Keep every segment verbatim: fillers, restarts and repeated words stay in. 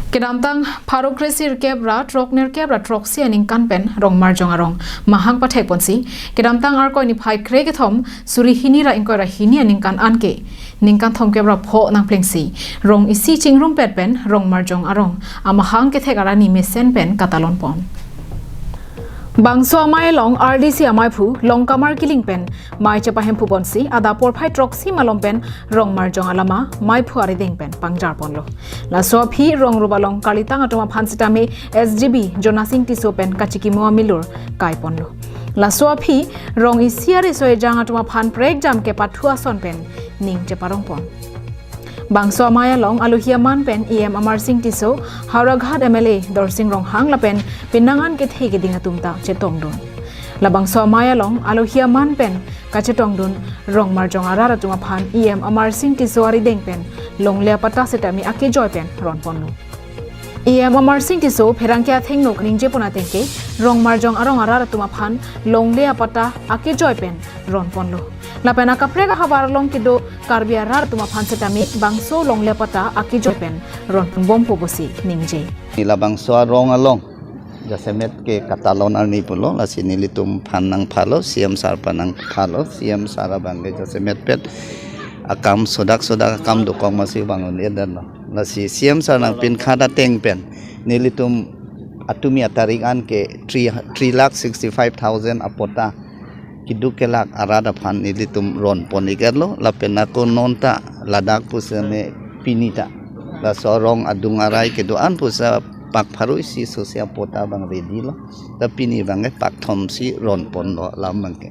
Kedamtang pharo kre sirkep ra throk nerkep ra throksi aningkan pen Rongmarjong arong mahang pathek ponsi, kedamtang Arkoi niphai kre kethom suri hini ra ingkoi ra hini aningkan anke ningkan thomkep ra pho nangplengsi rong isi chingrumpet pen Rongmarjong arong amahang kethek arani mesen pen katalon pon. Bangso amei along R D C amaiphu Longkamar Killing pen mei chepahemphu ponsi adap porphai throksi malom pen Rongmarjong alama meiphu arideng pen pangjar ponlo. Laso aphi rong rup along kalitang atum aphan sitame S G B Jonasing Tisso pen kachikimo amilur kai ponlo. Laso aphi rong isi ariso ejang atum aphan prekjam kepathu ason pen ning cheparong pon. Bangso amei along alohi aman pen E M Amarsing Tisso, Howraghat M L A Dorsing Ronghang lapen penang an kethe keding atum ta chetongdun. Labangso amei along alohi aman pen kachetongdun Rongmarjong arat atum aphan E M Amarsing Tisso arideng pen longle apatta sitame akejoi pen ron ponlo. E M Amarsing Tisso pherangke athengno kaningje pon atengke Rongmarjong arong arat atum aphan longle apatta akejoi pen ron ponlo. Lapen akaprek ahavar along kedo Karbi arat atum aphan sitame bangso longle apatta akejoi pen ron ponbompo pusi ningje. Labangso arong along jasemet ke katalon arni pulo, lasi nelitum aphan nangphalo, C M sir aphan nangphalo, C M sir abangke jasemet pet akam sodak sodak akam dokok masi bangun edan lo. Lasi C M sir nangpinkhat ateng pen nelitum atumi atarik anke three, three lakh sixty-five thousand apatta keduk kelak arat aphan nelitum ron pon ik-etlo, lapen ako non ta ladak pusitame pini ta laso arong adung arai kedo-an pusi pak pharo isi sosi apatta abang ready lo, ta pini abangke pak thomsi ron ponlo alam abangke.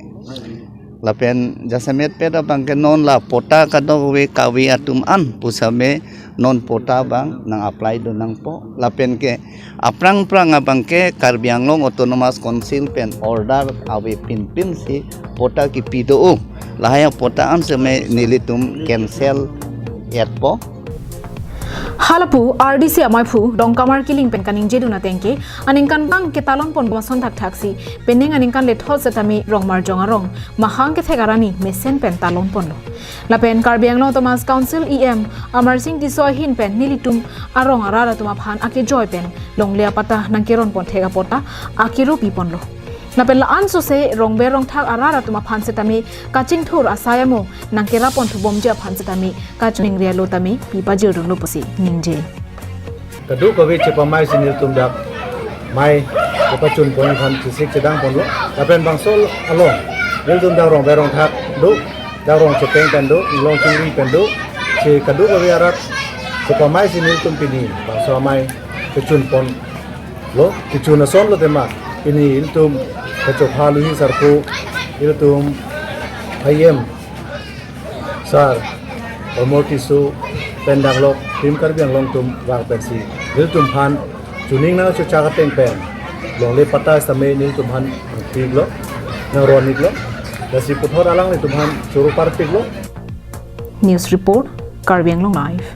Lapen jasemet pet abangke non la patta kadokave kave atum an pusitame non patta abang nang apply dun nangpo. Lapen ke aphrang phrang abangke Karbi Anglong Autonomous Council pen order ave pinpin si patta kipi do-o. Lahai apatta an sitame nelitum cancel etpo. Halapu R D C amaiphu Longkamar Killing pen kaningjedun atengke aningkanvang ketalon pon komason thakthak si penang aningkan lethot sitame Rongmarjong arong mahang kethek arani mesen pen talon ponlo. Lapen Karbi Anglong Autonomous Council E M Amarsing Tisso ahin pen nelitum arong arat atum aphan akejoi pen longle apatta nangkeron pon thek apatta akerupi ponlo. Lapen la-an sose rongber rongthak arat atum aphan sitame kachingthur asai amo nangkera pon thubomji aphan sitame kachiningri alo tame pi pajirdunlo pusi ningje. Kadokave chepamei si nelitum dak mei chepachun pon aphan chesik chedang ponlo. Lapen bangso along nelitum dak rongber rongthak do, dak rong chepeng pen do, inglong chingri pen do, si kadokave arat chepamei si nelitum pini bangso amei kechun ponlo, kechun ason lo tema. Pini ilitum kachopha luhi sarpo, ilitum I M sir Amar Tisso pen danglok Team Karbi Anglong atum vang pensi nelitum aphan chuning nangchochak ateng pen longle patta sitame nelitum aphan nangpiklo, nangron iklo. Lasi puthot alanglitum aphan choro parpiklo. News report, Karbi Anglong Live.